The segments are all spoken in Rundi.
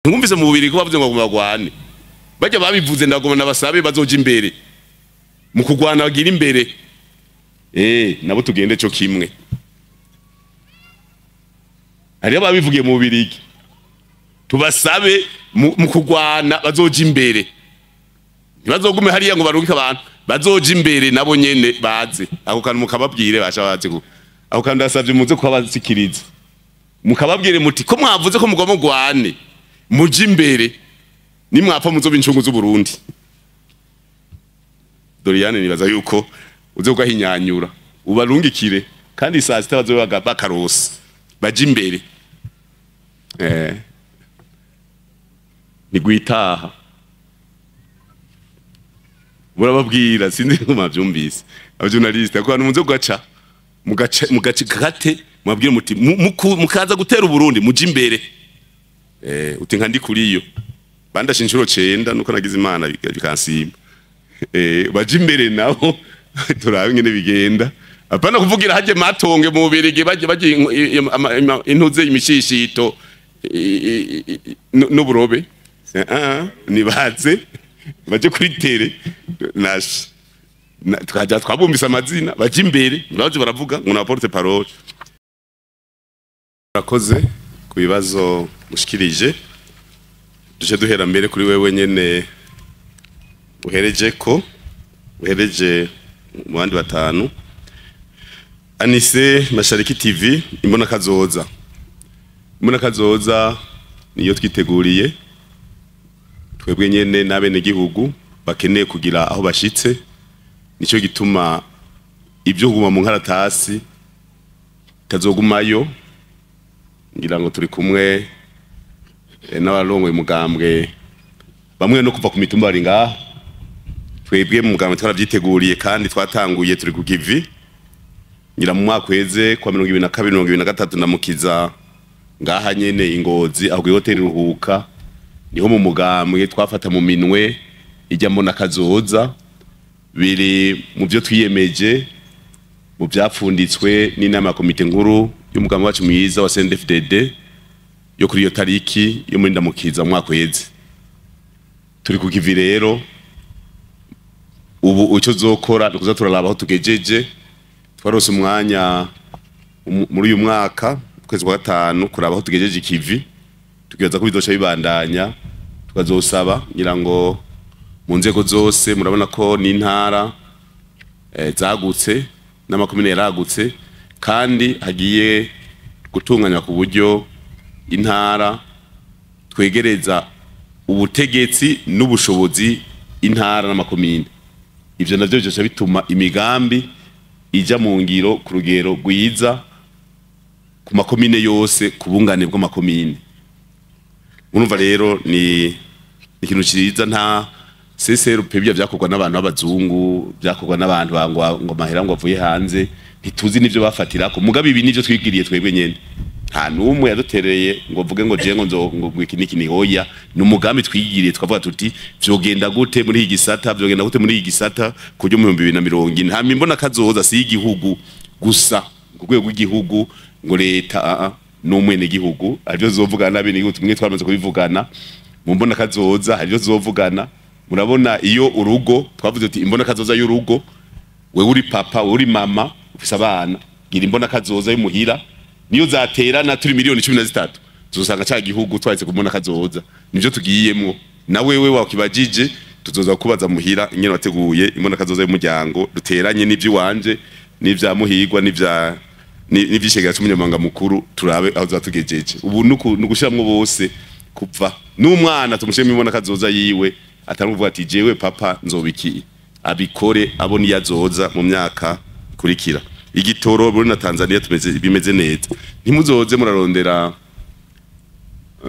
Ntumvise mu bubiri ko bavuze ngo bagwane. Bajya babivuze ndagoma nabasabe bazoja imbere. Mu kugwana bagira imbere. Nabo tugende cyo kimwe. Hariyo babivugiye mu bubirigi. Tubasabe mu kugwana bazoja imbere. Ntibazogume hariya ngo barungike abantu, bazoja imbere nabo nyene baze. Ako kantu mukababwire basha baze ko. Ako kantu ndasavye muze kubasikiriza. Mukababwire muti ko mwavuze ko mugomba mugwane. Muje imbere. Nimwapfa muzoba incungu z'u Burundi. Doriane nibaza yuko uze ugahinyanyura ubarungikire kandi saa sita bazoba bakarose baje imbere. Nigwitaha murababwira sindi ko mwavyumvise abajournaliste ko muze gaca mugace kate mwabwire muti mukaza gutera Burundi muje imbere. Uti nka ndi kuriyo bandashe inshuro 9 nuko nagize Imana bikansimba. Baje imbere nabo turabe ngene bigenda. Apana kuvugira haje matonge mu birigi baje intuze imishishito n'uburobe. Nibaze baje kuri tere nash twaja twabumbisa amazina baje imbere baje baravuga ngo na porte parole. Rakoze ku bibazo mushikirije duje duhera mbere kuri wewe nyene uhereje ko uhereje mu bandi batanu. Anise Mashariki TV imbona kazoza. Imbona kazoza niyo twiteguriye twebwe nyene nabene gihugu bakeneye kugira aho bashitse. Nico gituma ibyo kuguma mu nkaratasi tazogumayo. Ngira ngo turi kumwe n'abarongoye mugambwe bamwe no kuva ku mitumba bari ngaha. Twebwe mu mugambwe twarabyiteguriye kandi twatanguye turi ku kivi. Ngira mu mwaka weze kwa 2022 2023 ndamukiza ngaha nyene Ingozi aho hotel Ruhuka niho mu mugambwe twafata mu minwe ijya mbona kazoza biri mu byo twiyemeje mu byapfunditswe n'inama ya komite nkuru y'umugambwe wacu mwiza wa CNDD-FDD yo kuri iyo tariki yo muri ndamukiza mu mwaka weze. Turi ku kivi rero ubu icyo zokora nukuza turaraba aho tugejeje. Twarose umwanya muri uyu mwaka kwezi kwa 5 kuraba aho tugejeje ikivi tukibaza ko bidosha bibandanya tukazosaba ngira ngo mu nzego zose murabona ko n'intara zagutse n'amakomine yaragutse kandi hagiye gutunganywa ku buryo intara twegereza ubutegetsi n'ubushobozi intara n'amakomine. Ivyo navyo byose bituma imigambi ija mu ngiro ku rugero rwiza ku makomine yose ku bungane bw'amakomine. Murumva rero ni ikintu ciza nta CCRP bya byakorwa n'abantu b'abazungu byakorwa n'abantu bangwa ngo mahera ngo avuye hanze ntituzi nivyo bafatirako. Mugabe ibi nivyo twigiriye twebwe nyene nta numwe yadutereye ngo mvuge ngo je ngo ngo iki niki ni hoya. Ni umugambi twigiriye twavuga tuti vyogenda gute muri iki gisata vyogenda gute muri iki gisata kujya mu 2040. Hama imbona kazoza si igihugu gusa ku rwego rw'igihugu ngo leta n'umwene gihugu arivyo zovugana n'abene gihugu tumwe twamaze kubivugana mu mbona kazoza arivyo zovugana. Murabona iyo urugo twavuze tuti imbona kazoza y'urugo wewe uri papa wewe uri mama ufise abana gira imbona kazoza y'umuhira niyo zaterana turi miliyoni 13 tuzosanga ca gihugu twahise kumona kazoza. Nivyo tugiyemwo na wewe wakibajije tuzoza kubaza muhira ingene wateguye imbona kazoza y'umuryango duteranye n'ivyo wanje n'ivya muhigwa n'ivya n'ivyishegera cy'umunyamabanga mukuru turabe aho zatugejeje. Ubu nugushiramwo bose kuva n'umwana tumushimye imbona kazoza yiwe ataruvuga ati jewe papa nzobiki abikore abone yazoza mu myaka kurikira. Igitoro muri na Tanzania tumeze bimeze neza. Ntimuzoze murarondera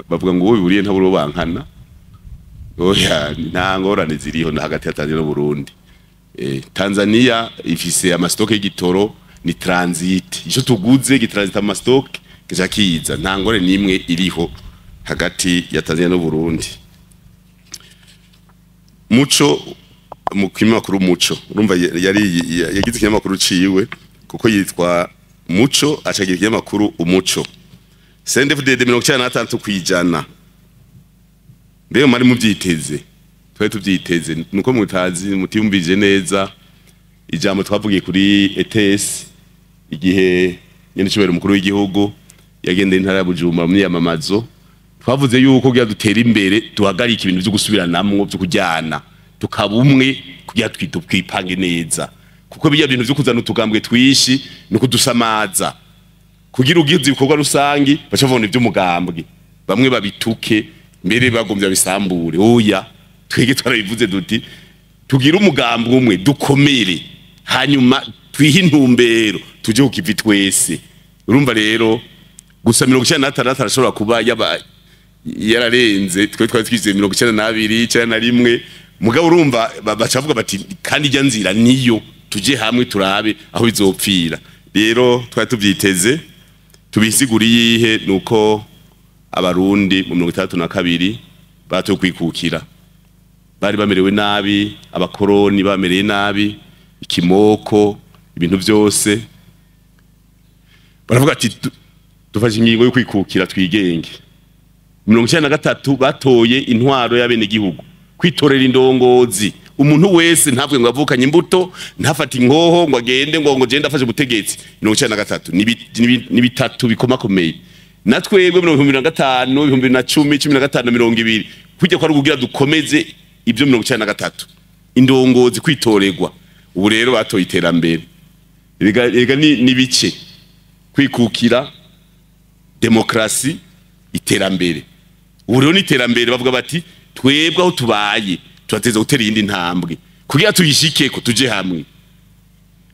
bavuga ngo wowe ntaburo bankana. Oya nta ngorane ziriho na hagati ya Tanzania no Burundi. Tanzania ifise amastoke y'igitoro ni transit. Ico tuguze gitransit amastoke kija kiza. Nta ngorane nimwe iriho hagati ya Tanzania no Burundi. Muco mu kinyamakuru Muco urumva yari yagize ikinyamakuru ciwe kuko yitwa Muco acagira ikinyamakuru Umuco. CNDD-FDD 96% Mbega mwari muvyiteze? Twari tuvyiteze, nuko mutazi, mutiyumvije neza ijambo twavugiye kuri ETS igihe nyenicubahiro umukuru w'igihugu yagendeye intara ya Bujumbura mu myiyamamazo. Twavuze yuko kugira dutere imbere duhagarika ibintu vyo gusubiranamwo, vyo kujyana, tukaba umwe kugira twipange neza, kuko bijya bintu vyo kuzana utugambwe twishi no kudusamaza. Kugira ugize ibikorwa rusangi baca babona ivy'umugambwe, bamwe babituke, mbere bagomvya bisambure. Oya, twege twarabivuze duti tugire umugambwe umwe, dukomere, hanyuma twihe intumbero, tuje kukivi twese. Urumva rero gusa 96 arashobora kuba yaba yararenze, twe twari twizeye 92, 91, mugabo urumva bacavuga bati kandi ijya nzira niyo, tuje hamwe turabe aho bizopfira. Rero twari tuvyiteze. Tubisigura iyihe? Nuko Abarundi mu 62 batoye kwikukira, bari bamerewe nabi, abakoroni bamereye nabi, ikimoko, ibintu byose. Baravuga ati dufashe ingingo yo kwikukira twigenge. 93 batoye intwaro y'abenegihugu, kwitorera indongozi. Umuntu wese ntavuge ngo avukanye imbuto, ntafate inkoho ngo agende ngo genda afashe ubutegetsi. 93 ni bitatu bikomakomeye. Na twebwe 2005, 2010, 15, 20, kujya kwa rugugira dukomeze ibyo 93, indongozi kwitorerwa. Ubu rero batoye iterambere. Erega ni bice: kwikukira, demokrasi, iterambere. Ubu rero ni iterambere, bavuga bati twebwe aho tubaye turateza gutera iyindi ntambwe, kugira tuyishikeko tuje hamwe,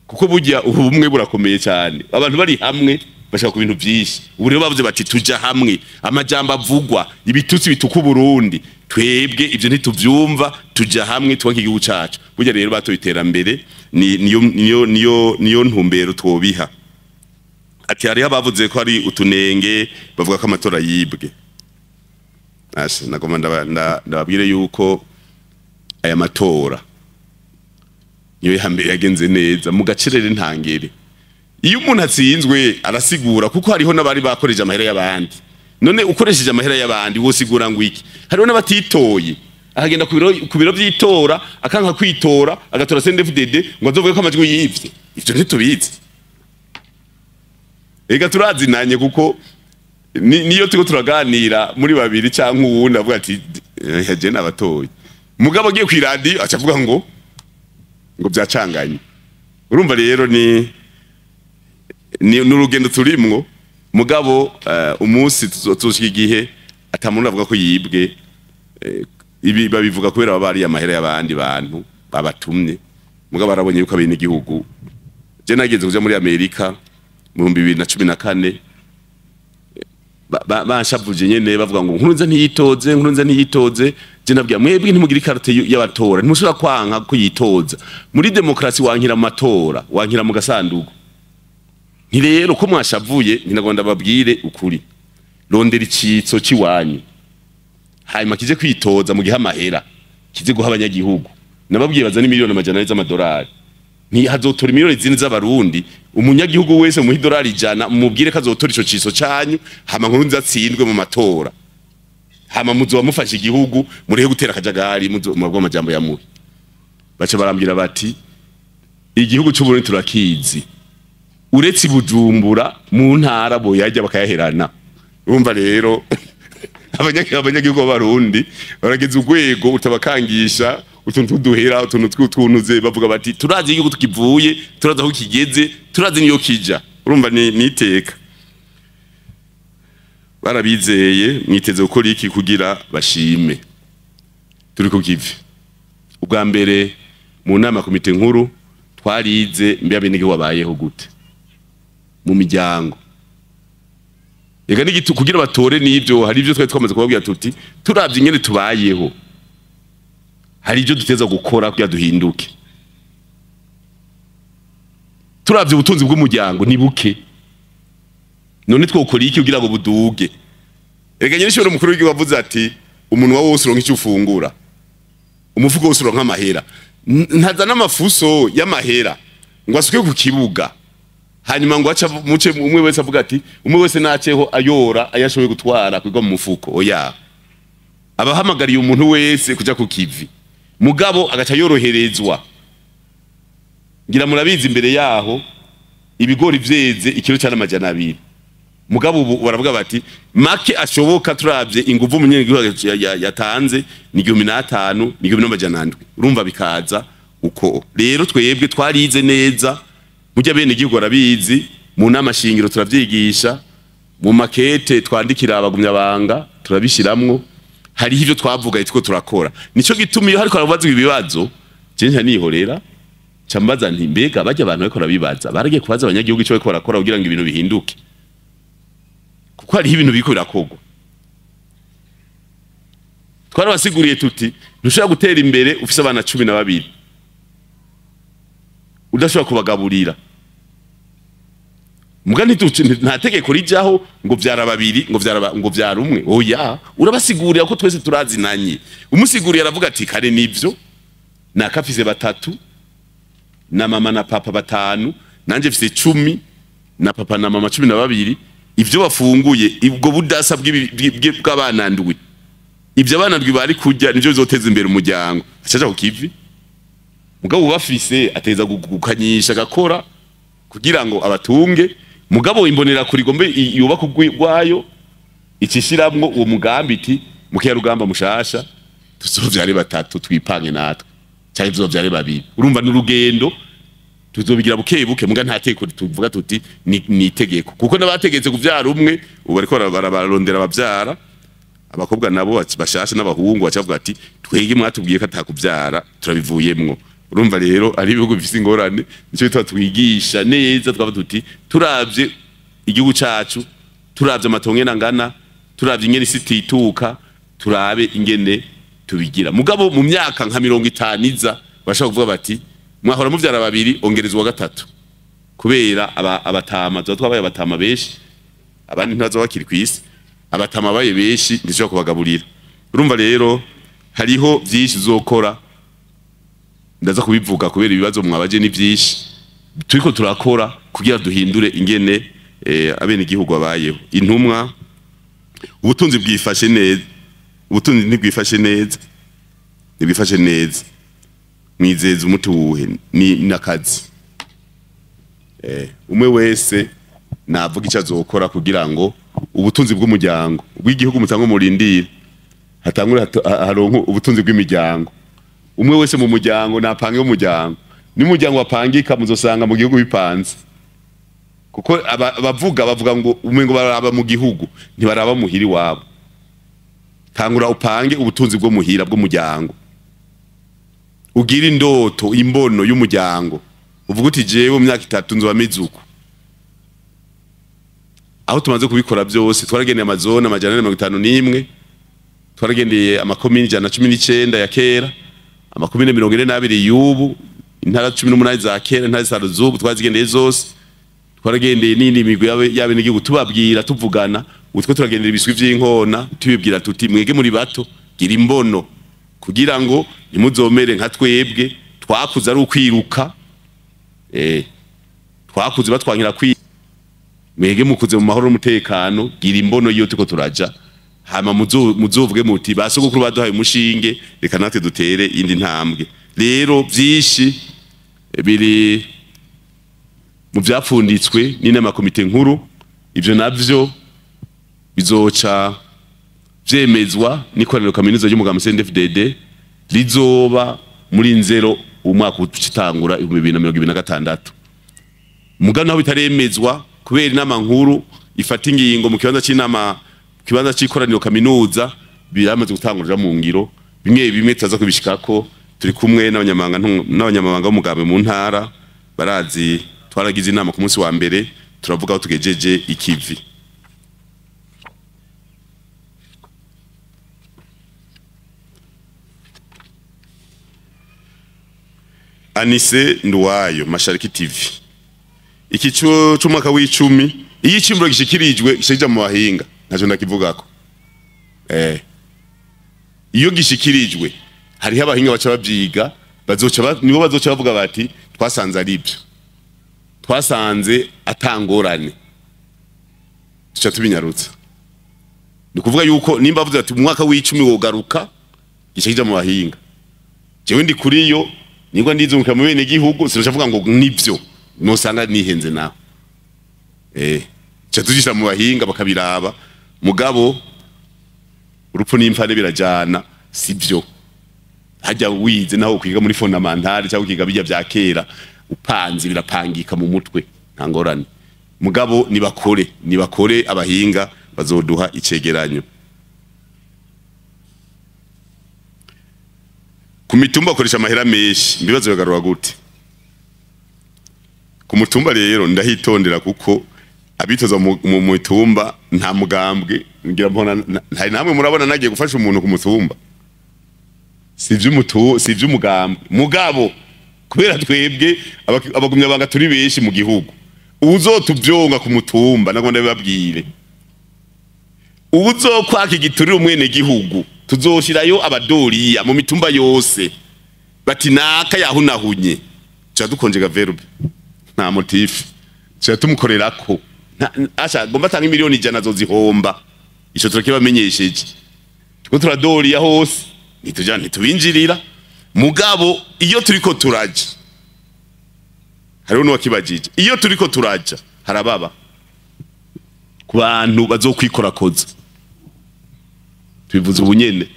kuko burya ubumwe burakomeye cyane. Abantu bari hamwe bashaka ku bintu byinshi. Ubu rero bavuze bati tuja hamwe, amajambo avugwa, ibitutsi bituka Burundi, twebwe ivyo ntituvyumva, tuja hamwe twubake igihugu cacu. Burya rero batoye iterambere, niyo niyo niyo niyo ntumbero twobiha. Ati hariho abavuze ko ari utunenge, bavuga ko amatora yibwe. Asha nagomba ndababwire yuko aya matora niyo ya mbere yagenze neza mu gacerere ntangere. Iyo umuntu atsinzwe arasigura, kuko hariho n'abari bakoreje amahera y'abandi. None ukoresheje amahera y'abandi wosigura ngo iki? Hariho n'abatitoye, akagenda ku biro vy'itora akanka kwitora, agatora CNDD-FDD ngo azovuge ko amajwi yivye. Ivyo ntitubizi. Ega turazinanye, kuko niyo turiko turaganira muri babiri canke uwundi avuga ati je nabatoye, mugabo agiye kw'iradiyo aca avuga ngo byacanganye. Urumva rero ni n'urugendo turimwo, mugabo umunsi tuzoshika igihe atamuntu avuga ko yibwe. Ibi babivuga kubera baba ari amahera y'abandi bantu babatumye, mugabo barabonye yuko abene igihugu. Je nageze kuja muri Amerika mu 2014, banshavuje nyene bavuga ngo Nkurunziza ntiyitoze, Nkurunziza ntiyitoze. Je nabwira mwebwe ntimugira ikarate y'abatora, ntimushobora kwanka ko yitoza. Muri demokrasi wankira mu matora, wankira mu gasanduku. Nti rero ko mwashavuye, ntinagomba babwire ukuri: rondera icitso ciwanyu, hanyuma kije kwitoza mu gihe amahera kize guha abanyagihugu. Nababwiye bazana miliyoni 400 z'amadolari, nti hazotora miliyoni 4 z'Abarundi. Umunyagihugu wese muha idolari 100, mumubwire ko azotora ico ciso canyu, hama Nkurunziza atsindwe mu matora, hama muzoba mufashe igihugu, murihe gutera akajagari mubwo amajambo ya mubi. Baca barambwira bati igihugu c'Uburundi turakizi, uretse i Bujumbura, mu ntara boyajya bakayaherana. Urumva rero abanyagihugu b'Abarundi barageze urwego utabakangisha utuntu tw'uduhera, utuntu tw'utunuze. Bavuga bati turazi igihugu tukivuye, turazi aho kigeze, turazi niyo kija. Urumva ni iteka barabizeye. Mwiteze gukora iki kugira bashime? Turi ku kivi. Ubwa mbere mu nama komite nkuru twarize mbe abenegihugu babayeho gute mu miryango. Ega n'igitu kugira batore n'ibyo, hari ibyo twari twamaze kubabwira tuti turavye ingene tubayeho, hari ibyo duteza gukora kugira duhinduke. Turavye ubutunzi bw'umuryango ni buke, none twokora iki kugira ngo buduge? Ega nyine shobora umukuru w'igihugu avuze ati umunwa wose uronka icyo ufungura, umufuko wose uronka amahera. Ntazana amafuso y'amahera ngo asuke ku kibuga, hanyuma ngo aca muce umwe wese avuga ati umwe wese naceho ayora ayashoboye gutwara kwigwa mu mufuko. Oya. Abahamagariye umuntu wese kuja ku kivi, mugabo agaca yoroherezwa. Ngira murabizi imbere yaho ibigori vyeze ikiro cyane 200, mugabo ubu baravuga bati make ashoboka turavye inguvu umunyegihugu yatanze ni 1500 ni 1700. Urumva bikaza uko. Rero twebwe twarize neza, mujya bene igihugu barabizi, mu nama shingiro turavyigisha, mu makete twandikira abagumya banga turabishiramwo, hariho ivyo twavuga itwo turakora. Nico gituma iyo hariko arabazwa ibibazo je nta nihorera cambaza nti mbega bajya abantu bariko barabibaza baragiye kubaza abanyagihugu ico bariko barakora kugira ngo ibintu bihinduke, kuko hariho ibintu biriko birakogwa. Twarabasiguriye tuti ntushobora gutera imbere ufise abana 12 udashobora kubagaburira. Muga nta tegeko rijaho ngo vyara babiri ngo vyara ngo vyara umwe. Oya, urabasigurira ko twese turazinanye. Umusiguriye aravuga ati kare nivyo nakafise batatu na mama na papa batanu, nanje mfise 10 na papa na mama 12. Ivyo bafunguye ubwo budasa bw'abana ndwi, ivyo abana ndwi bari kurya nivyo bizoteza imbere umuryango. Acaja ku kivi, mugabo ubafise ateza gukanyisha agakora kugira ngo abatunge. Mugabo imbonera kuri gombe yubaka ugwayo icishiramwo uwo mugambi iti mukeyarugamba mushasha tuzovyare batatu twipange natwe cyangwa tuzovyare babiri. Urumva n'urugendo tuzobigira buke buke, muga nta teko tuvuga tuti ni itegeko, kuko n'abategetse kuvyara umwe ubu bariko bararondera abavyara abakobwa nabo bashasha n'abahungu bacavuga ati twege mwatubwiye ko atakuvyara turabivuyemwo. Urumva rero ari ibihugu bifise ingorane, nico bitwa twigisha neza twaba tuti turavye igihugu cacu, turavye amatongo ngana, turavye ingene isi tituka, turabe ingene tubigira. Mugabo mu myaka nka 50 iza bashaka kuvuga bati mwahora muvyara babiri ongerezwa gatatu, kubera abatama twabaye abatama benshi, abandi ntazo bakiri kwisi, abatama baye benshi ndishobora kubagaburira. Urumva rero hariho byinshi uzokora, ndaza kubivuga kubera ibibazo mwabaje ni byinshi turiko turakora kugira duhindure ingene abene igihugu babayeho. Intumwa ubutunzi bwifashe neza, ubutunzi ntibwifashe neza, ntibwifashe neza. Mwizeza umuti wuhe ni nakazi. Umwe wese navuga icyo azokora kugira ngo ubutunzi bw'umuryango bw'igihugu mutangwe murindire hatangure haronke ubutunzi bw'imiryango. Umwe wese mu muryango napange umuryango, ni umuryango wapangika muzosanga mu gihugu bipanze, kuko abavuga bavuga ngo umwe ngo baraba mu gihugu ntibaraba muhiri wabo. Tangura upange ubutunzi bwo muhira bw'umuryango, ugira indoto imbono y'umuryango, uvuga uti jewe mu myaka 3 nzoba mizuko. Aho tumaze kubikora byose twaragendeye amazone 451, twaragendeye amakomini 119 ya kera, amakomine 42 y'ubu, intara 18 za kera, intara zitanu z'ubu twazigendeye zose. Twaragendeye n'indi migwi y'abenegihugu tubabwira tuvugana, utwo turagendera ibiswi vy'inkona tubibwira tuti mwege muri bato gira imbono kugira ngo nimuzomere nka twebwe twakuze ari ukwiruka, twakuze batwankira kwi mwege mukuze mu mahoro n'umutekano, gira imbono iyo tuko turaja, hama muzovuge muti basogokuru baduhaye umushinge reka natwe dutere indi ntambwe. Rero byinshi biri mu byapfunditswe n'inama komite nkuru, ivyo navyo bizoca vyemezwa n'ikoraniro kaminuza y'umugambi CNDD-FDD rizoba muri nzero umwaka ucitangura 2026. Mugabo naho bitaremezwa kubera inama nkuru ifata ingingo mu kibanza c'inama, kibanza c'ikoraniro kaminuza biramaze gutangurira mu ngiro, bimwe bimwe tuza kubishikako. Turi kumwe n'abanyamabanga b'umugambi mu ntara barazi, twaragize inama ku munsi wa mbere turavuga aho tugejeje ikivi. Anise Nduwayo, Mashariki TV. Iki c'umwaka w'icumi iyo icimburo gishikirijwe gishija mu bahinga ntaco ndakivugako. Iyo gishikirijwe hariho abahinga baca bavyiga, nibo bazoca bavuga bati twasanze ari byo, twasanze atangorane, tuca tubinyarutsa. Ni kuvuga yuko nimba avuze ati mu mwaka w'icumi wogaruka, gica kija mu bahinga. Jewe ndi kuri yo ningwa ndizunguka mu bene gihugu, sinashavuga ngo nivyo nosanga nihenze naho. Ca tujisha mu bahinga bakabiraba, mugabo urupfu n'impfane birajana, sivyo. Hajya wize naho kwiga muri fondamentale cyangwa kwiga bijya bya kera, upanze birapangika mu mutwe, nta ngorane. Mugabo nibakore abahinga bazoduha icegeranyo. Ku mitumba bakoresha amahera menshi, ibibazo bigarura gute? Ku mutumba rero ndahitondera, kuko abitoza mu mitumba nta mugambwe ngira mbona ntari namwe murabona nagiye gufasha umuntu ku mutumba, si ivy'umugambwe. Mugabo kubera twebwe abagumya banga turi benshi mu gihugu, uzotuvyonga ku mutumba nagomba ndabibabwire, uzokwaka igiturire umwene gihugu, tuzoshirayo abadoriya mu mitumba yose bati naka yahunahunye, ca dukonjega verbe nta motif, ca tumukorerako. Asha gomba atanga miliyoni 100 azozihomba. Ico turakibamenyesheje, tuko turadoriya hose, nituja ntitubinjirira. Mugabo iyo turiko turaja, hariho n'uwakibajije, iyo turiko turaja harababa ku bantu bazokwikorakoza, tubivuze ubunyene.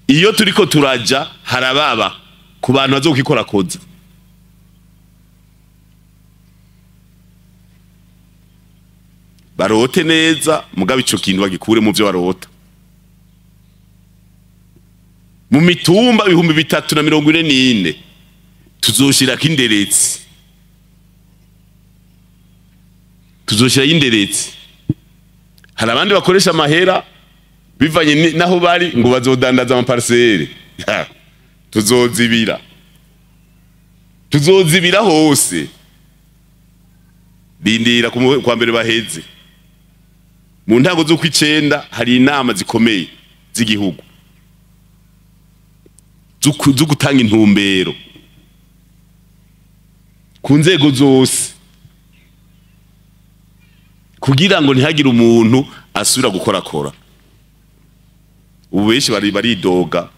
Iyo turiko turaja harababa ku bantu bazokwikorakoza. Barote neza, mugabo ico kintu bagikure mu byo barota. Mu mitumba 3044 tuzoshirako inderetsi, tuzoshirayo inderetsi. Hari abandi bakoresha amahera bivanye naho bari ngo bazodandaza amaparcelle. Tuzozibira, tuzozibira hose. Rindira kwa mbere baheze. Mu ntango z'ukwicenda hari inama zikomeye z'igihugu zo gutanga intumbero ku nzego zose, kugira ngo ntihagire umuntu asubira gukorakora. Ubu benshi bari baridoga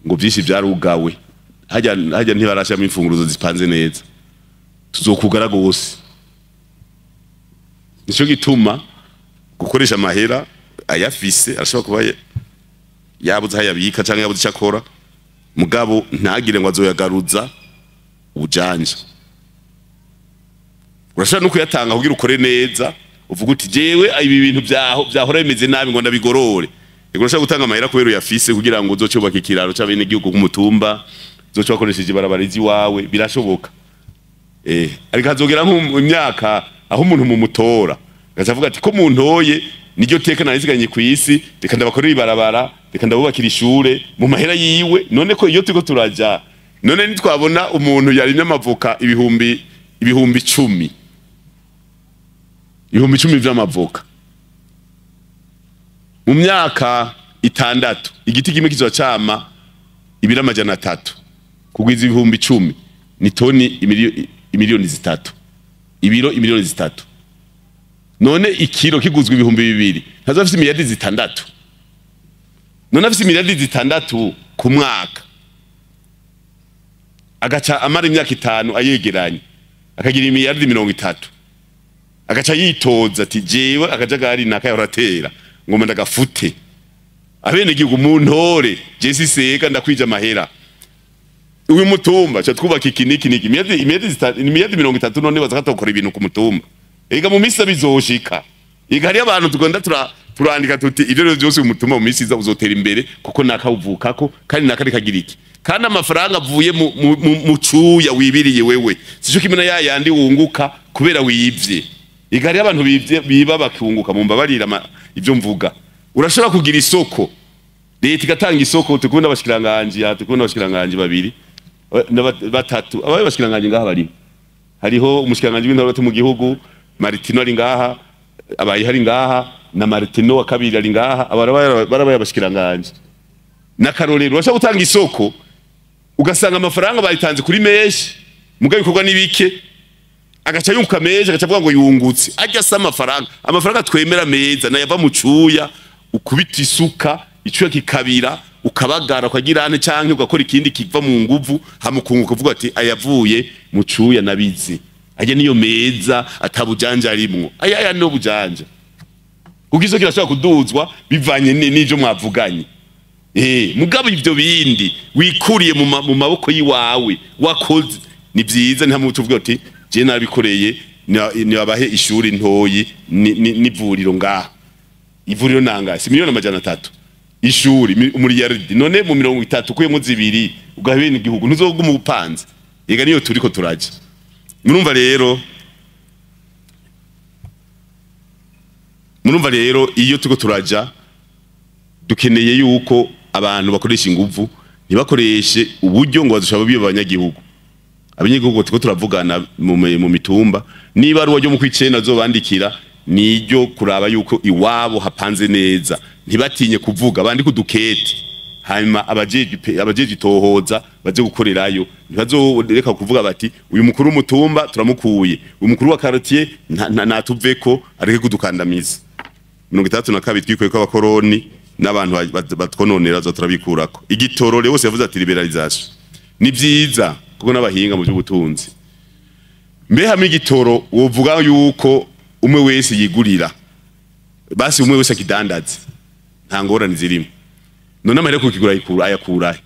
ngo byinshi byarugawe, hajya ntibarashiramo imfunguruzo zipanze neza. Tuzokugara gose. Nico gituma gukoresha amahera ayafise arashobora kuba yabuze aho yabika canke yabuze icyo akora, mugabo ntagire ngo azoyagaruza ubujanja. Urashobora no kuyatanga kugira ukore neza, uvuga uti jewe ibi bintu byahora bimeze nabi ngo ndabigorore. Ego urashobora gutanga amahera kubera uyafise kugira ngo uzoce ubaka ikiraro c'abene gihugu ku mutumba, uzoce wakoresheje ibarabara iwawe, birashoboka. Ariko hazogera nko imyaka aho umuntu mumutora agaca avuga ati ko muntoye niryo teka narisigaranye ku isi, reka ndabakorera ibarabara, reka ndabubakira ishure mu mahera yiwe. None ko iyo turiko turaja, none nitwabona umuntu yarimye amavoka ibihumbi 10,000, ibihumbi 10 vy'amavoka mu myaka 6, igiti kimwe kizoca ibiro 300, kugwiza 10,000 ni toni imiliyoni 3, ibiro imiliyoni 3. None ikiro kiguzwe 2000, ntazo afise miliyardi 6. None afise miliyardi 6 ku mwaka, agaca amara imyaka 5 ayegeranye, akagira miliyardi 30, agaca yitoza ati jewe akajagari nakayoratera ngoma ndagafute abene gihugu muntore, je siseka ndakwije amahera uyu mutumba cha twubaka iki niki niki imiyadi 30. None bazakatokora ibintu ku mutumba. Ega mu misi bizoshika. Ega hari abantu tugenda turandika tuti ivyo rero byose umutumba mu misi uzotera imbere, kuko nakawuvukako kandi nakarikagira iki, kandi amafaranga avuye mu cuya wibiriye wewe sico kimena yayandi wunguka kubera wivye. Ega hari abantu bivye biba bakunguka, mumbabarira ivyo mvuga. Urashobora kugira isoko, leta igatanga isoko, tukubona abashikiranganje, tukubona abashikiranganje babiri batatu, abaye bashikiranganje ngaha bari. Hariho umushikiranganje w'intore mu gihugu Martino ari ngaha, abaye hari ngaha, na Martino wa kabiri ari ngaha, abarabaye abashikiranganje. Na Karorero urashobora gutanga isoko ugasanga amafaranga bayitanze kuri menshi, mugabo ibikorwa nibike, agaca yunguka menshi, agaca avuga ngo yungutse. Ajya asa amafaranga, amafaranga twemera meza nayava mu cuya Ukubita isuka icuya kikabira, ukabagara ukagira ane canke ugakora ikindi kiva mu nguvu, hamukunguka uvuga ati ayavuye mu cuya nabizi, ajye niyo meza atabujanja arimwo, aya no bujanja. Kuko iso kirashobora kuduzwa bivanye n'ivyo mwavuganye. Mugabo ivyo bindi wikuriye mu maboko yiwawe wakoze ni vyiza, nta muntu uvuga ati je nabikoreye nibabahe ishuri ntoyi n'ivuriro ngaha. Ivuriro nanga si 300,000,000, ishuri umuriyaridi, none mu 30 ukuyemo 2 ugahebena igihugu ntuzoguma upanze. Ega niyo turiko turaje. Murumva rero iyo turiko turaja dukeneye yuko abantu bakoresha inguvu, ntibakoreshe uburyo ngo bazoshobora biba abanyagihugu. Abanyagihugu turiko turavugana mu mitumba, niba ari uwo mu kwicenda azobandikira niryo kuraba yuko iwabo hapanze neza, ntibatinye kuvuga, bandike udukete, hanyuma abajeje itohoza baze gukorerayo, ntibazoreka kuvuga bati uyu mukuru w'umutumba turamukuye, uyu mukuru wa quartier natuveko areke kudukandamiza. 62 twikuye ko abakoroni n'abantu batwononera zo turabikurako. Igitoro rero bose yavuze ati liberalisation ni vyiza kuko n'abahinga mu by'ubutunzi. Mbe hamwe igitoro wovuga yuko umwe wese yigurira, basi umwe wese akidandaze, nta ngorane zirimo. None amahera kukigura ayakura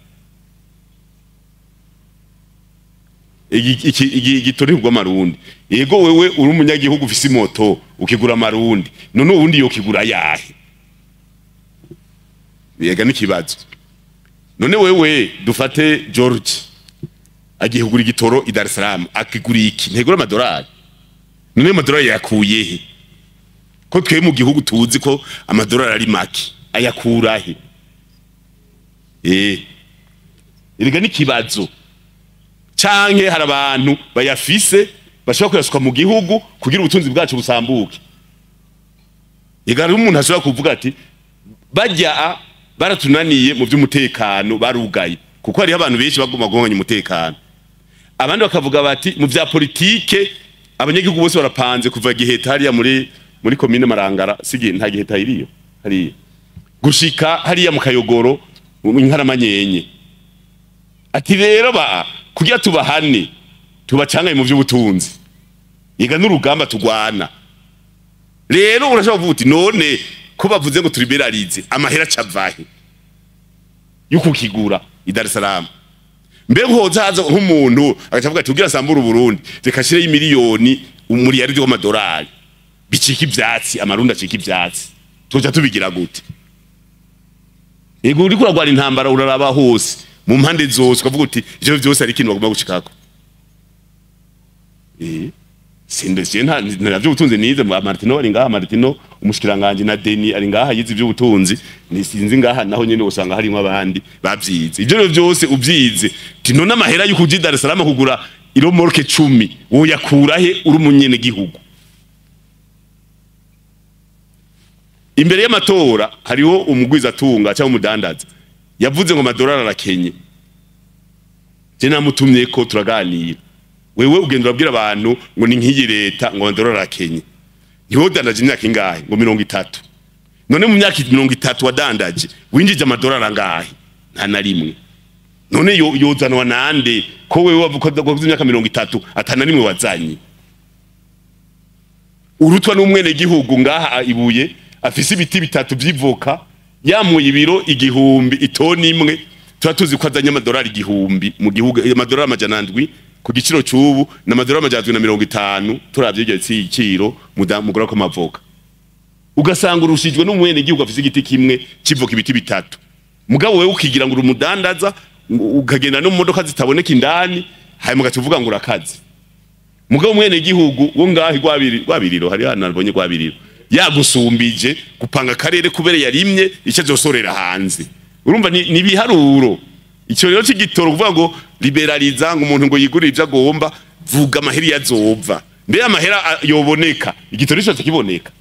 igitoro kugwa amarundi. Yego wewe uri umunyagihugu ufise imoto ukigura amarundi, none uwundi yokigura yahe? Yega n'ikibazo. None wewe dufate George agiye kugura igitoro i Dar es Salaam, akigura iki? Ntegura amadolari. None amadolari yakuye he? Ko twe mu gihugu tuzi ko amadolari ari make, ayakura he? Erega n'ikibazo. Canke hari abantu bayafise bashobora kuyasuka mu gihugu kugira ubutunzi bwacu busambuke. Ega hari umuntu ashobora kuvuga ati bajya baratunaniye mu by'umutekano barugaye, kuko hariho abantu benshi baguma guhungabanya umutekano. Abandi bakavuga bati mu vya politike abanyagihugu bose barapanze kuva Giheta hariya muri commune Marangara, sige nta Giheta iriyo hariya gushika hariya mu Kayogoro mu Nkaramanyenye. Ati rero ba kugira tubahane tubacangaye mu by'ubutunzi, yega n'urugamba tugwana. Rero urashobora kuvuga uti none ko bavuze ngo turiberalize, amahera cavahe yuko kigura i Dar es Salaam? Mbe hoza haza nk'umuntu agacavuga ati ugira sambura Burundi, reka shire imiliyoni umuriyaridi w'amadolari bicika ivyatsi, amarundi acika ivyatsi, tuja tubigira gute? Yego uriko uragwana intambara uraraba hose mu mpande zose ukavuga uti ivyo vyose ari ikintu bagomba gushikako. Sinde nta navyo ubutunzi nize, Martino ari ngaha, Martino umushikiranganje na Deni ari ngaha yize ivyo ubutunzi, ni sinzi ngaha naho nyene usanga harimo abandi bavyize. Ivyo rero vyose uvyize ti none amahera y'ukuja i Dar es Salaam kugura iromorke 10 woyakura he uri umunyene gihugu? Imbere y'amatora hariho umugwiza atunga cyangwa umudandaza yavuze ngo amadolari arakenye. Je namutumye ko turaganira, wewe ugenda urabwira abantu ngo ni nkiyi leta ngo amadolari arakenye, ntiwodandaje imyaka ingahe? Ngo 30. None mu myaka 30 wadandaje winjije amadolari angahe? Nta na rimwe. None yozanwa nande ko wewe wavuga ko imyaka 30 atana rimwe wazanye? Urutwa n'umwene gihugu ngaha ibuye afise ibiti bitatu vy'ivoka, yamuye ibiro 1000 itoni imwe, tuba tuzi ko azanye amadolari 1000 mu gihugu, amadolari 700 ku giciro cy'ubu na amadolari 750 turavye iryo ciro mugura ko mavoka. Ugasanga urushijwe n'umwene gihugu afise igiti kimwe civoka ibiti bitatu, mugabo wewe ukigira ngo urumudandaza ukagenda no mu modoka zitaboneka indani, hanyuma ugaca ngo urakaze. Mugabo mwene gihugu wo ngahi gwabiriro hari hano nabonye gwabiriro yagusumbije gupanga karere kubere yarimye icyo azosorera hanze. Urumva ni biharuro. Icyo rero c'igitoro kuvuga ngo liberaliza ngo umuntu ngo yigurire ivyo agomba, vuga amahera yazova. Mbe amahera yoboneka, igitoro cyo kiboneka.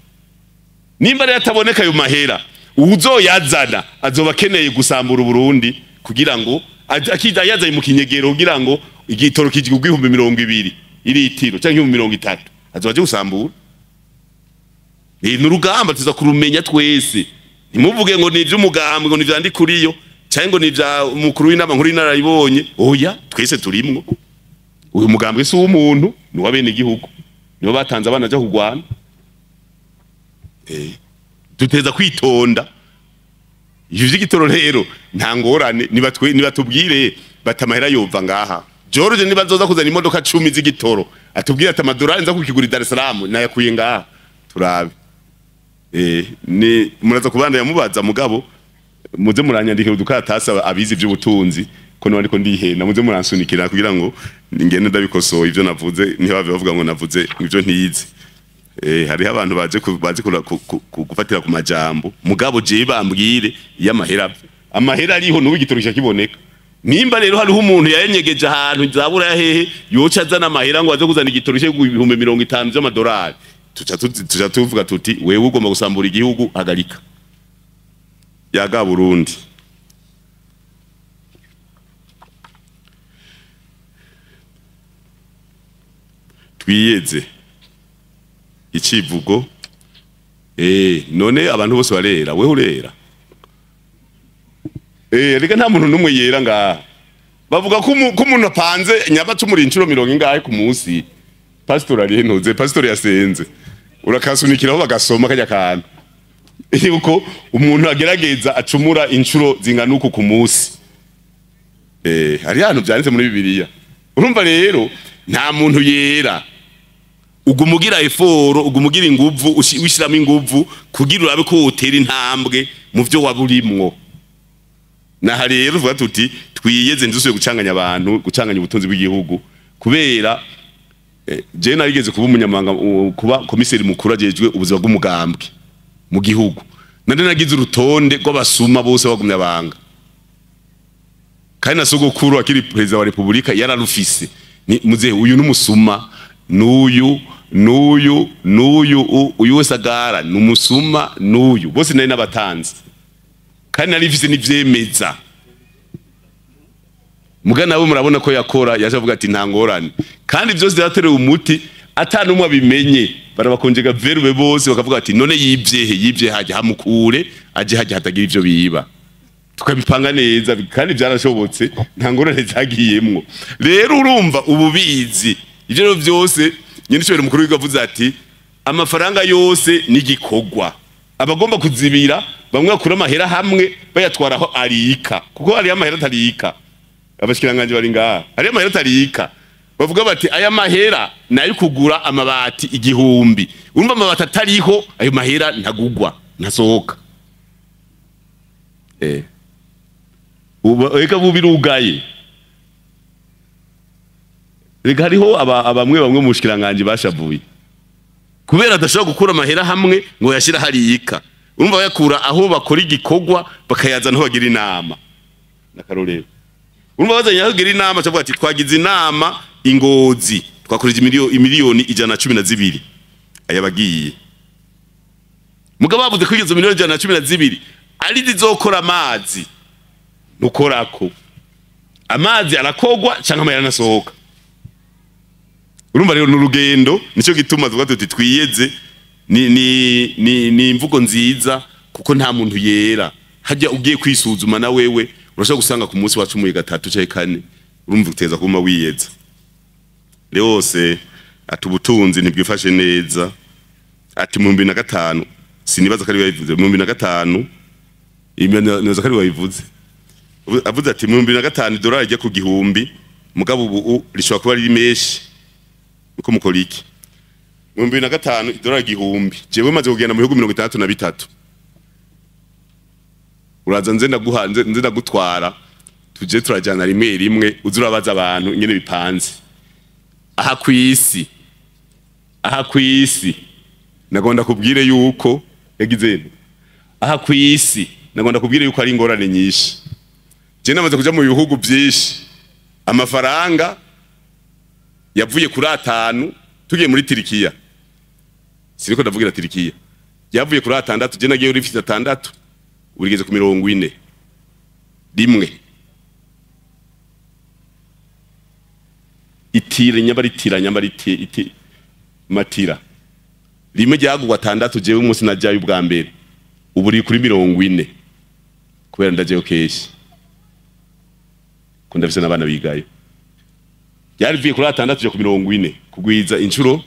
Nimba rero ataboneka ayo mahera, uzoyazana azoba akeneye gusambura Burundi kugira ngo akida yazaye mu kinyegero kugira ngo igitoro kijwe 20,000 iritiro cyangwa 30,000 azoba aje gusambura. Ni urugamba tuza kurumenya twese. Ntimuvuge ngo ni ivy'umugambwe, ngo ni ivya Ndikuriyo, canke ngo ni ivya umukuru w'inama nkuru y'inararibonye. Oya, twese turimwo. Uyu mugambwe si uw'umuntu, ni uw'abenegihugu, nibo batanze abana baja kurwana. Duteza kwitonda. Ivyo vy'igitoro rero nta ngorane, nibatubwire batamahera yova ngaha. George niba azoza kuzana imodoka 10 z'igitoro, atubwire ati amadolari nza kukigura i Dar es Salaam nayakuye ngaha, turabe. Ni muraza kubandanya mubaza, mugabo muze muranyandikira udukaratasi abizi ivy'ubutunzi, ko niba ndiko ndihenda muze muransunikira kugira ngo ngende ndabikosoye ivyo navuze, ntibave bavuga ngo navuze ivyo ntize. Hariho abantu baje bazi gufatira ku majambo, mugabo jewe bambwire iyo amahera amahera ariho n'ubu igitoro kiboneka. Nimba rero hariho umuntu yayenyegeje ahantu zabura ya hehe, yoca azana amahera ngo aze kuzana igitoro cyo 50,000 vy'amadolari, tuca tuvuga tuti wewe ugomba gusambura igihugu, hagarika. Yaga Burundi. Twiyeze icivugo. None abantu bose barera, wewe urera. Reka nta muntu numwe yera ngaha. Bavuga ko umuntu apanze nyabacumura incuro 70 ingahe ku munsi. Pastor ari ntuze, pastor yasenze. Urakasunikiraho bagasoma kajya kantu. Yuko umuntu agerageza acumura incuro zingana uku ku munsi. Hari hantu byanditse muri Bibiliya. Urumva rero nta muntu yera. Ugumugira effort, ugumugira inguvu, wishiramo inguvu kugira urabe ko utera intambwe mu byo waburimwo. Naha rero tuvuga tuti twiyeze nzusuye gucanganya abantu, gucanganya ubutunzi bw'igihugu, kubera je narigeze kuba umunyamabanga, kuba komiseri mukuru ajejwe ubuzima bw'umugambwe mu gihugu. Nande nagize urutonde rw'abasuma bose bagumya banga. Kandi na sogokuru akiri president wa Republika yararufise. Ni muzehe uyu n'umusuma, n'uyu, n'uyu, n'uyu, uyu wese agara n'umusuma, n'uyu. Bose nari nabatanze. Kandi narifise n'ivyemeza. Muga nawe murabona ko yakora, yaje avuga ati nta ngorane. Kandi byose byaterewe umuti atanumwe abimenye. Barabakonjega verbe bose bakavuga ati none yivyehe, yivye hajya hamukure, aje hajya hatagira ivyo biba. Tukabipanga neza kandi byarashobotse, nta ngorane zagiyemwo. Rero urumva ububizi ivyo rero byose, nyine cyo mukuru w'igihugu ati amafaranga yose nigikogwa. Abagomba kuzibira bamwe bakura amahera hamwe bayatwara aho arika, kuko ari amahera atarika. Abashikiranganje bari ngaha, ari amahera atarika. Bavuga bati aya mahera nayo kugura amabati 1000. Urumva amabati atariho, ayo mahera ntagugwa, ntasohoka. Uba eka bubirugaye. Reka hariho abamwe bamwe mu bushikiranganje bashavuye. Kubera adashobora gukura amahera hamwe ngo yashira hariyika. Urumva bayakura aho bakora igikogwa bakayazana aho bagira inama. Nakarorero. Urumva bazanye aho bagira inama cyavuga ati twagize inama ingozi twakoreje imiliyoni 112 aya bagiye. Mugabo bavuze ko izo miliyoni 112 ari zizokora amazi. Nukorako. Amazi arakogwa canke amahera anasohoka. Urumva rero n'urugendo, nico gituma tuvuga tuti twiyeze ni imvugo nziza, kuko nta muntu yera. Hajya ugiye kwisuzuma na wewe urashobora gusanga ku munsi wacumuye 3 canke 4, urumva uteza kuma wiyeza. Leose ati ubutunzi ntibwifashe neza. Ati mu 2005 sinibaza ko ari yabivuze, mu 2005 nibaza ko ari yabivuze. Avuze ati mu 2005 idolari ijya ku 1000, mugabo ubu rishobora kuba riri menshi. Uko mukora iki? Mu 2005 idolari 1000, jewe maze kugenda mu bihugu 63. Uraza nze ndaguha, nze ndagutwara, tuje turajana rimwe rimwe, uzurabaza abantu ingene bipanze. Aha kwisi, aha kwisi nagonda kubwire yuko yagize aha kwisi nagonda kubwire yuko ari ingorane nyinshi. Je namaze kuja mu bihugu byinshi, amafaranga yavuye kuri 5 tugiye muri Turikiya. Siriko ndavugira Turikiya. Yavuye kuri 6, je nagiye uri 6 urigeze ku 40 rimwe. Itire nyabaritira nyabariti iti matira. Rimwe ryagugwa 6 jewe umunsi najyayo ubwa mbere. Ubu riri kuri 40 kubera ndajeyo keshi, ko ndafise n'abana bigayo. Ryarivuye kuri 6 ja ku 40, kugwiza inshuro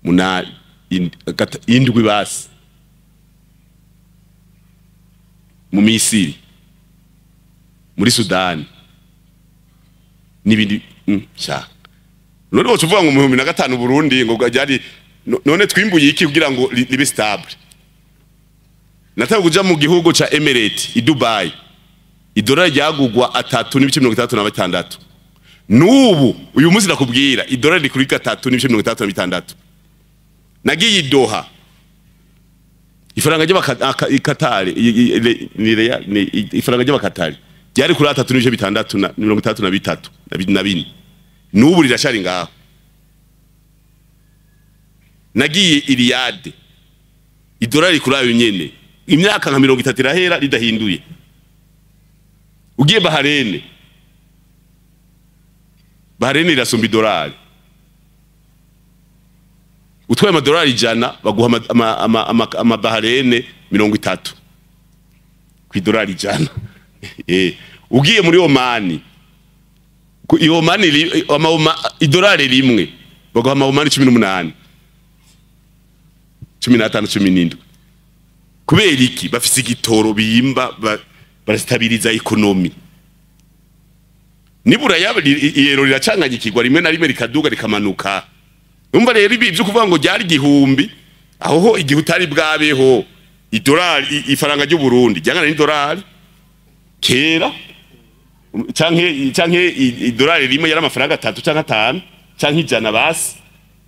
muna 7 basi. Mu Misiri, muri Sudani n'ibindi sha. None woca uvuga ngo mu 2005 Burundi ngo ryari, none twimbuye iki kugira ngo libe stable? Nataka kuja mu gihugu ca Emirates i Dubai, idolari ryagugwa 3.66. Nubu uyu munsi nakubwira idolari kuri 3.66. Nagiye i Doha, ifaranga ry'abakatari ni ifaranga ry'abakatari ryari kuri 3.6 na 63 na 4. Nubu rirashari ngaho. Nagiye i Riyadh, idolari kuri ayo nyene, imyaka nka 30 irahera ridahinduye. Ugiye Bahrain, Bahrain irasumba idolari. Utwaye amadolari 100 baguha ama Bahrain 30 ku idolari 100. Ugiye muri Oman, ku Oman idolari rimwe baguha ama Oman 18, 15, 17. Kubera iki? Bafise igitoro biyimba, barastabiliza ekonomi. Nibura yero riracanganyikirwa rimwe na rimwe rikaduga rikamanuka. Umva rero ibi byo kuvuga ngo ryari 1000, aho ho igihe utari bwabeho idolari, ifaranga ry'u Burundi ryangana n'idolari kera, canke idolari rimwe yari amafaranga 3 canke 5 canke 100 basi.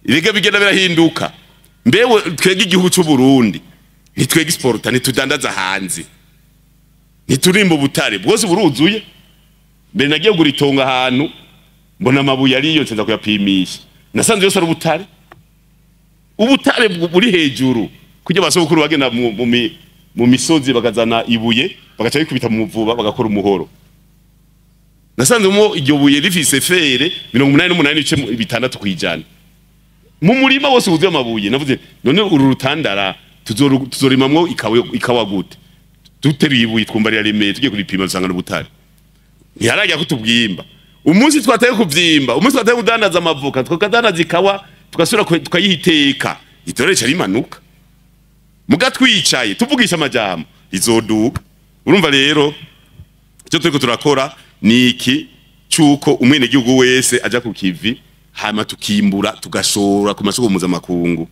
Ibiga bigenda birahinduka. Mbewe twege igihugu cy'u Burundi nitwege exporta, nitudandaza hanze, niturimba ubutare bwose buruzuye. Mbere nagiye kugura itongo ahantu mbona amabuye ariyo, nsenza kuyapimisha, nasanze yose ari ubutare. Ubutare buri hejuru kujya basokuru bagenda mu misozi bakazana ibuye bagaca bikubita mu muvuba bagakora umuhoro. Nasanze mo iryo buye rifise fere 88.6 kwijana. Mu murima wose wuzuye amabuye. Navuze none uru rutandara tuzorimamwo ikawa gute? Duteruye ibuye twumva riraremeye, tugiye kuripima dusanga n'ubutare. Ntiharajya kutubwimba. Umunsi twataye kuvyimba, umunsi twataye kudandaza amavuka, tukadandaza ikawa, tugasubira tukayihiteka, idolari rica rimanuka. Muga twicaye tuvugisha amajambo rizoduka. Urumva rero icyo turiko turakora ni iki cyuko umwenegihugu wese aja ku kivi, hama tukimbura tugashora ku masoko mpuzamakungu.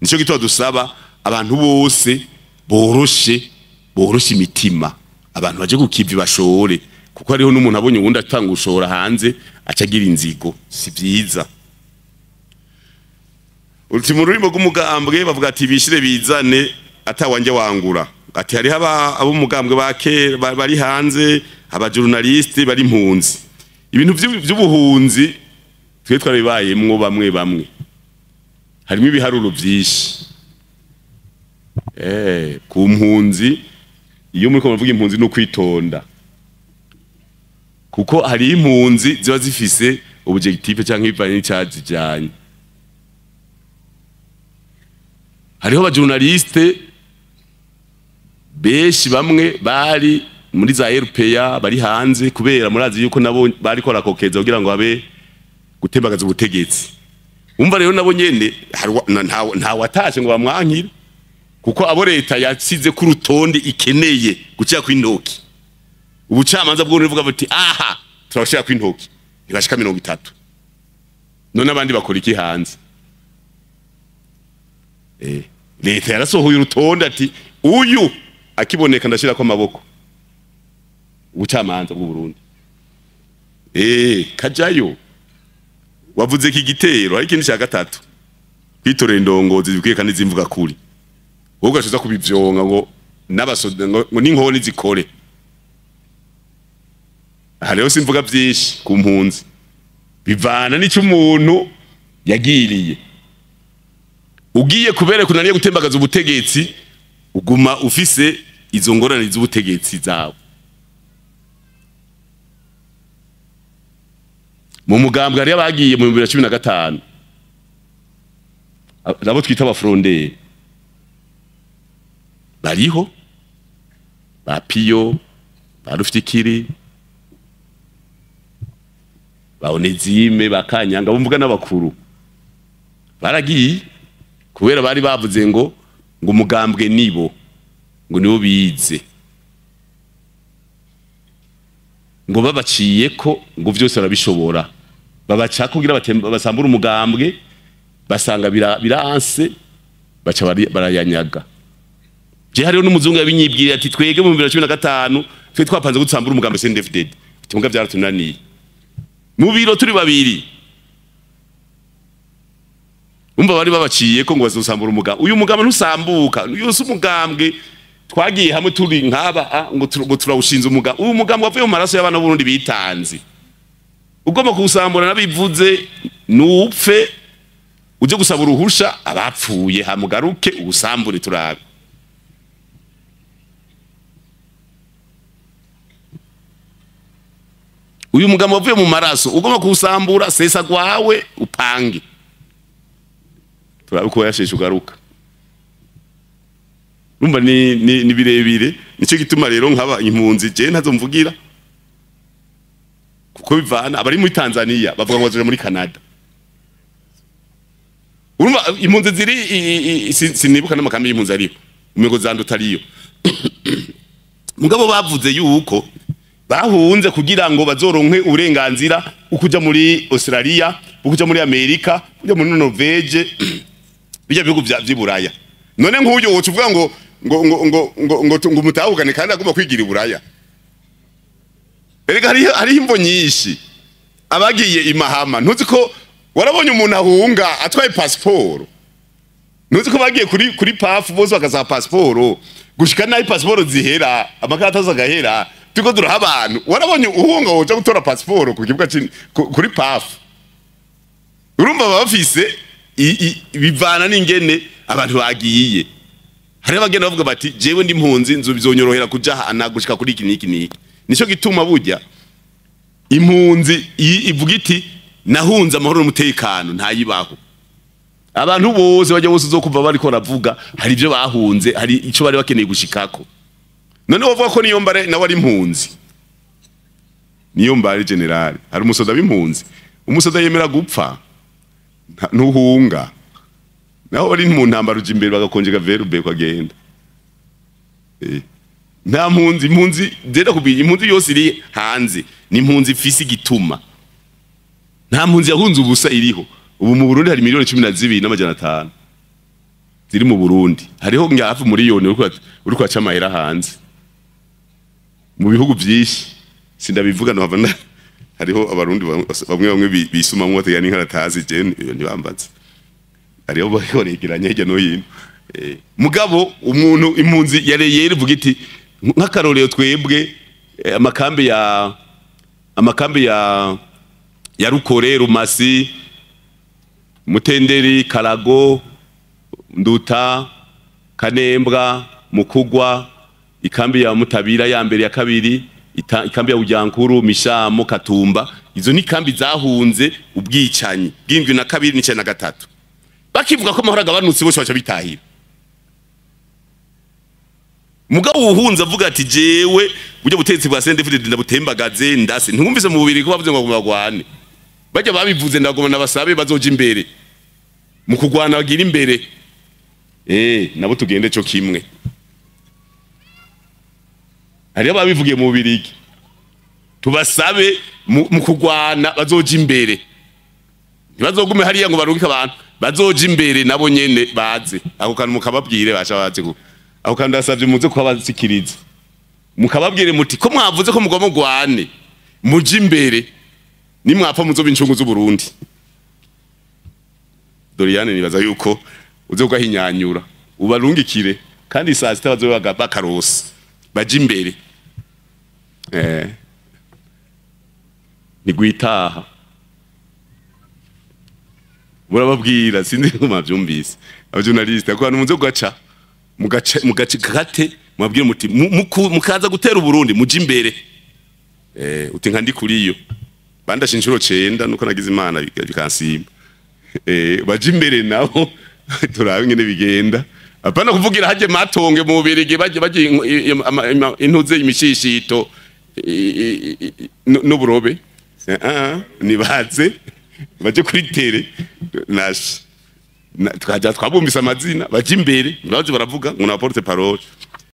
Nico gituma dusaba abantu bose boroshe imitima, abantu baje ku kivi bashore, kuko hariho n'umuntu abonye uwundi atanga ushora hanze acagira inzigo, si vyiza. Uti mu rurimi rw'umugambwe bavuga ati bishire bizane atawanje wangura. Ati hariho ab'umugambwe ba kera bari hanze, abajournaliste bari impunzi. Ibintu vy'ubuhunzi twe twarabibayemwo bamwe bamwe. Harimo ibiharuro vyinshi. Ku mpunzi, iyo muriko muravuga impunzi no kwitonda. Kuko hari impunzi ziba zifise objectif canke bivanye n'icazijanye. Hariho abajournaliste benshi bamwe bari muri za RPA bari hanze kubera murazi yuko nabo bari ko rakokeza kugira ngo abe gutembagaza ubutegetsi. Umva rero nabo nyene nta watashe ngo bamwankire, kuko abo leta yasize ku rutonde ikeneye gucira ku intoki. Ubucamanza bwo ruvuga buti aha turashira ku intoki ntibashika 30. None abandi bakora iki hanze? Leta yarasohoye urutonde ati uyu akiboneka ndashira ko amaboko. Ubucamanza bw'u Burundi. Kajayo wavuze ki gitero ariko ikindi cya gatatu kwitorera indongozi zikwiye kandi zimvuga kuri. Wowe ugashiza kubivyonga ngo n'abasoda ngo n'inkoni zikore. Aha rero simvuga byinshi ku mpunzi, bivana n'icyo umuntu yagiriye. Ugiye kubereka unaniye gutembagaza ubutegetsi, uguma ufise izo ngorane z'ubutegetsi zawe. Mu mugambwe hari abagiye mu 2015 nabo twita abafronderi, Bariho ba Piyo, ba Rufikiri, ba Onezime, ba Kanyanga, bumvuga n'abakuru baragiye kubera bari bavuze ngo umugambwe nibo, ngo nibo bize, ngo babaciye ko ngo vyose barabishobora, babaca kugira basambura umugambwe, basanga biranse, baca barayanyaga. Je hariho n'umuzungu yabinyibwira ati twege mu 2015 twe twapanze gutsambura umugambi CNDD-FDD, ati byaratunaniye mu biro turi babiri. Umva bari babaciye ko ngo bazosambura umugambi. Uyu mugambi ntusambuka, uyu si umugambwe twagiye hamwe turi nk'aba ngo turawushinze umugambi. Uyu mugambi wavuye mu maraso y'abana b'Uburundi bitanze. Ugomba kuwusambura nabivuze nupfe uje gusaba uruhusha abapfuye hamugaruke uwusambure turabe. Uyu mugambi wavuye mu maraso ugomba kuwusambura, sesa gwawe upange turabe ko yasheshe ugaruka. Urumva ni birebire. Nico gituma rero nkaba impunzi je ntazo mvugira, kuko bivana abari muri Tanzania bavuga ngo bazoja muri Canada. Urumva impunzi ziri sinibuka n'amakambi y'impunzi ariho umego zandutariyo. Mugabo bavuze yuko bahunze kugira ngo bazoronke uburenganzira ukuja muri Australia, ukuja muri Amerika, ukuja muri Norvege, bijya bihugu vy'iburaya. None nk'uyu woca uvuga ngo ngo ngo ngo ngo ngo ngo mutahukane kandi agomba kwigira iburaya. Erega hariho imvo nyinshi. Abagiye imahama ntuzi ko warabonye umuntu ahunga atwaye passport. Ntuzi ko bagiye kuri PAF bose bakasaba passport, gushika nayo passport zihera, amakarata zagahera, tuko duraha abantu. Warabonye uhunga woja gutora passport ku kibuga kuri PAF. Urumva bafise bivana n'ingene abantu bagiye. Hari abagenda bavuga bati jewe ndi impunzi nzu bizonyorohera kuja hana gushika kuri iki niki niki. Nico gituma burya impunzi ivuga iti nahunze amahoro n'umutekano ntayibaho. Abantu bose bajya bose uzokumva bariko baravuga hari ibyo bahunze, hari ico bari bakeneye gushikako. None wovuga ko niyo mbare nawe ari impunzi. Niyo mbare general, hari umusoda w'impunzi. Umusoda yemera gupfa ntuhunga. Naho bari mu ntambara uje imbere bagakonjega verbe kwagenda. Nta mpunzi, impunzi zenda kubi impunzi yose iri hanze ni impunzi ifise igituma. Nta mpunzi yahunze ubusa iriho. Ubu mu Burundi hari miliyoni 12,500 ziri mu Burundi. Hariho nka hafi miliyoni uri kwaca amahera hanze. Mu bihugu byinshi sindabivuga no havana hariho abarundi bamwe bisumamwe bateganya inkaratazi je ntibambaze. Hariho bakoregeranya hirya no hino. Mugabo umuntu impunzi yareye ivuga iti nk'akarorero twebwe amakambi ya Rukore, Rumasi, Mutenderi, Karago, Nduta, Kanembwa, Mukugwa, ikambi ya Mutabira ya mbere ya kabiri, ikambi ya Bujankuru, Mishamo, Katumba. Izo ni kambi zahunze ubwicanyi bw'indwi na kabiri n'icenda na gatatu. Bakivuga ko amahoro agabanutse bose baca bitahira. Mugabo uhunze avuga ati jewe buryo butetsi bwa CNDD-FDD ndabutembagaze ndase. Ntumvise mu bubiri ko bavuze ngo bagwane. Bajya babivuze ndagoma nabasabe bazoja imbere. Mu kugwana bagira imbere. Nabo tugende cyo kimwe. Hariyo babivugiye mu bubirigi. Tubasabe mu kugwana bazoja imbere. Ntibazogume hariya ngo barungike abantu, bazoja imbere nabo nyene baze. Ako kantu mukababwire basha baze ko. Ako kantu ndasavye muze kubasikiriza. Mukababwire muti ko mwavuze ko mugomba mugwane, muje imbere. Nimwapfa muzoba incungu z'u Burundi. Doriane nibaza yuko uze ugahinyanyura ubarungikire kandi saa sita bazoba bakarose baje imbere. Nigwitaha. Murababwira sinzi ko mwavyumvise. Abajournaliste ko muze kugaca mugace kate mwabwire muti mukaza gutera Uburundi muje imbere. Uti nka ndi kuriyo. Bandashe inshuro 9 nuko nagize Imana bikansimba. Baje imbere nabo turabe ngene bigenda. Apana kuvugira haje matonge mu Bubirigi, baje intuze, imishishito n'uburobe. Nibaze baje kuri terrain, nashe twaja twabumvise amazina, baje imbere, baje baravuga ngo na porte parole.